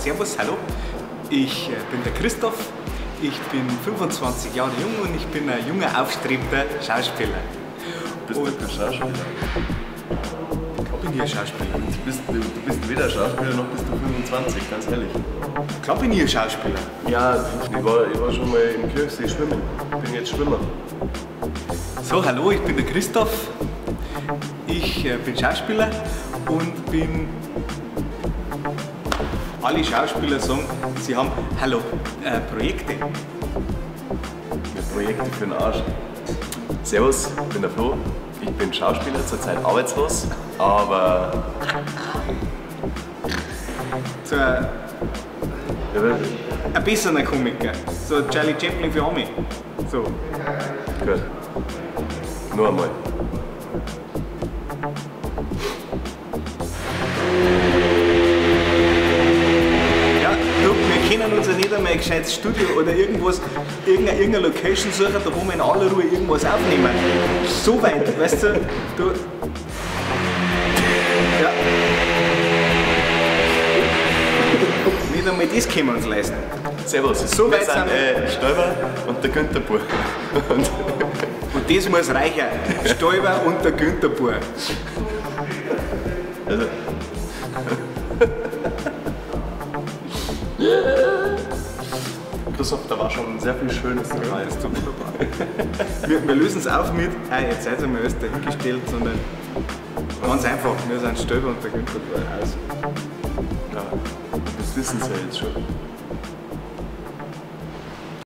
Servus, hallo. Ich bin der Christoph, ich bin 25 Jahre jung und ich bin ein junger, aufstrebender Schauspieler. Bist du kein Schauspieler? Klar bin ich ein Schauspieler. Du bist weder Schauspieler noch bist du 25, ganz ehrlich. Klar bin ich ein Schauspieler. Ja, ich war schon mal im Kirchsee schwimmen. Bin jetzt Schwimmer. So, hallo, ich bin der Christoph. Ich bin Schauspieler und bin... Alle Schauspieler sagen, sie haben, hallo, Projekte. Ja, Projekte für den Arsch. Servus, ich bin der Flo. Ich bin Schauspieler, zurzeit arbeitslos, aber... So ein besserer Komiker. So ein Charlie Chaplin für Ami. So. Gut. Nur einmal. Ja, du, wir können uns ja nicht einmal ein gescheites Studio oder irgendwas, irgendeine Location suchen, da wo wir in aller Ruhe irgendwas aufnehmen. So weit, weißt du? Du. Ja. Nicht einmal das können wir uns leisten. Servus, so weit wir sind Stoiber und der Günther Buhr. Und das muss reichen. Stoiber und der Günther Buhr. Also. Christoph, da war schon sehr viel Schönes dabei. Das ist wunderbar. Wir lösen es auf mit, jetzt seid ihr mal alles dahingestellt, sondern ganz einfach, wir sind Stoiber und der Günther Buhr aus. Ja, das wissen sie ja jetzt schon.